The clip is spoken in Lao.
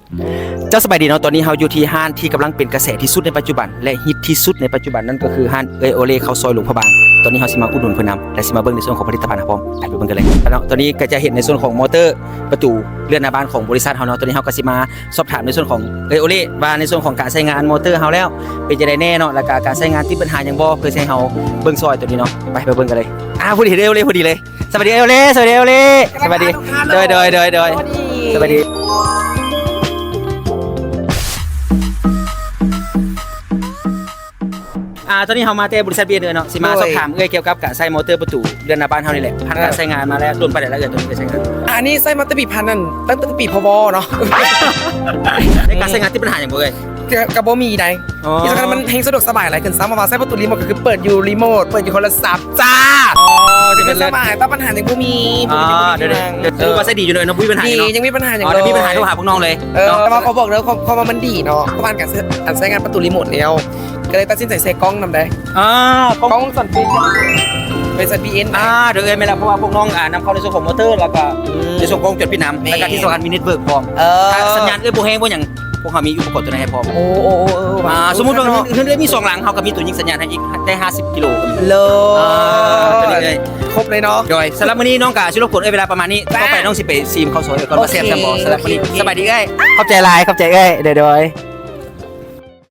ເຈົ້າສະບາຍດີເນາະ, ຕອນນີ້ເຮົາຢູ່ທີ່ຮ້ານທີ່ກຳລັງເປັນກະແສທີ່ສຸດໃນປັດຈຸບັນ ແລະ ຮິດທີ່ສຸດໃນປັດຈຸບັນ, ນັ້ນກໍຄືຮ້ານເອື້ອຍໂອເລ ເຂົ້າຊອຍຫຼວງພະບາງ. ຕອນນີ້ເຮົາຊິມາອຸດໜູນເພິ່ນນຳ ແລະ ຊິມາເບິ່ງໃນສ່ວນຂອງຜະລິດຕະພັນພ້ອມ. ໄປ ໄປເບິ່ງກັນເລີຍເນາະ. ຕອນນີ້ກໍຈະເຫັນໃນສ່ວນຂອງມໍເຕີປະຕູເລື່ອນໜ້າບ້ານຂອງບໍລິສັດເຮົາເນາະ. ຕອນນີ້ເຮົາກໍຊິມາສອບຖາມໃນສ່ວນຂອງເອື້ອຍໂອເລ ວ່າໃນສ່ວນຂອງການໃຊ້ງານມໍເຕີເຮົາແລ້ວ ເປັນຈັ່ງໃດແດ່ເນາະ ແລ້ວກໍການໃຊ້ງານຕິດບັນຫາຫຍັງບໍ່ ເພື່ອຊິໃຫ້ເຮົາເບິ່ງຊ່ອຍໂຕນີ້ເນາະ. ໄປ ໄປເບິ່ງກັນເລີຍ. ອ່າ ຜູ້ທີ່ເອື້ອຍໂອເລ ຜູ້ທີ່ເລີຍ. ສະບາຍດີເອື້ອຍໂອເລ. ສະບາຍດີເອື້ອຍໂອເລ. ສະບາຍດີ. ໂດຍ ໂດຍ ໂດຍ ໂດຍ. ສະບາຍດີ. ອ່າ ຕອນນີ້ເຮົາມາແຕ່ບໍລິສັດ ບີເອັນ ເນາະ ຊິມາ ໂດຍ ສອບຖາມເອື້ອຍກ່ຽວກັບການໃຊ້ມໍເຕີປະຕູເຮືອນໜ້າບ້ານເຮົານີ້ແຫຼະ. ຜ່ານການ ເອີ ໃຊ້ງານມາແລ້ວດົນປານໃດແລ້ວເອື້ອຍ ໂຕນີ້ເອື້ອຍໃຊ້ງານ? ອັນນີ້ໃຊ້ມາແຕ່ປີພັນນັ້ນ ຕັ້ງແຕ່ປີ ພວ ເນາະ. ໃນການໃຊ້ງານຕິດບັນຫາຫຍັງບໍ່ເອື້ອຍ? ກະ ກະບໍ່ມີໃດ. ອໍ ທີ່ສຳຄັນມັນແຮ່ງສະດວກສະບາຍຫຼາຍຂຶ້ນ. ຊ້ຳມາວ່າໃຊ້ປະຕູຣີໂມດ ກໍຄືເປີດຢູ່ຣີໂມດ ເປີດຢູ່ໂທລະສັບຈ້າ. ອໍ ເປັນ ສະ ສະ ສະບາຍ ແຕ່ບັນຫາຍັງບໍ່ມີ. ອໍ ບໍ່ມີ ເດີ ເດີ ຖືວ່າໃຊ້ດີຢູ່ເນາະ ບໍ່ມີບັນຫາຫຍັງເນາະ. ດີ ຍັງມີບັນຫາຫຍັງເລີຍ. ອໍ ຖ້າມີບັນຫາໂທຫາພວກນ້ອງເລີຍ. ເອີ ເນາະ ແຕ່ວ່າຂໍບອກເດີ ເພາະ ເພາະວ່າມັນດີເນາະ ປະມານການໃຊ້ ອັນໃຊ້ງານປະຕູຣີໂມດແລ້ວ ກໍເລີຍຕັດສິນໃຈໃສ່ກ້ອງນຳໄດ໋. ອໍ ກ້ອງ ກ້ອງວົງຈອນປິດ ບໍລິສັດ ບີເອັນ ອ່າ ໂດຍ ແມ່ນແລ້ວ ເພາະວ່າພວກນ້ອງ ອ່າ ນຳເຂົ້າໃນສ່ວນຂອງມໍເຕີ ແລ້ວກໍ ອືມ ໃນສ່ວນຂອງການຈອດປິດນ້ຳ ແມ່ນ ແລ້ວກໍທີ່ສຳຄັນມີເນັດເວີກພ້ອມ. ເອີ ຖ້າສັນຍານເອື້ອຍບໍ່ແຮງບໍ່ຫຍັງ ພວກເຮົາມີອຸປະກອນຕົວນັ້ນໃຫ້ພ້ອມ. ໂອ້ ໂອ້ ໂອ້ ໂອ້ ອ່າ ສົມມຸດວ່າເຮືອນ ເຮືອນເອື້ອຍມີສອງຫຼັງ ເຮົາກໍມີຕົວຍິງສັນຍານໃຫ້ອີກ ແຕ່ຫ້າສິບກິໂລກໍມີ. ເລີດ ອ່າ ຕົວນີ້ເລີຍ ຄົບເລີຍເນາະ. ໂດຍ ສຳລັບມື້ນີ້ນ້ອງກໍຊິລົບກວນເອື້ອຍເວລາປະມານນີ້. ຕໍ່ໄປນ້ອງຊິໄປຊີມເຂົ້າຊອຍເອື້ອຍກ່ອນວ່າແຊບແຊບບໍ່. ໂອເຄ ສຳລັບມື້ນີ້ ໂອເຄ ໂອເຄ ສະບາຍດີເອື້ອຍ. ຂອບໃຈຫຼາຍ ຂອບໃຈເອື້ອຍ. ໂດຍ ໂດຍ.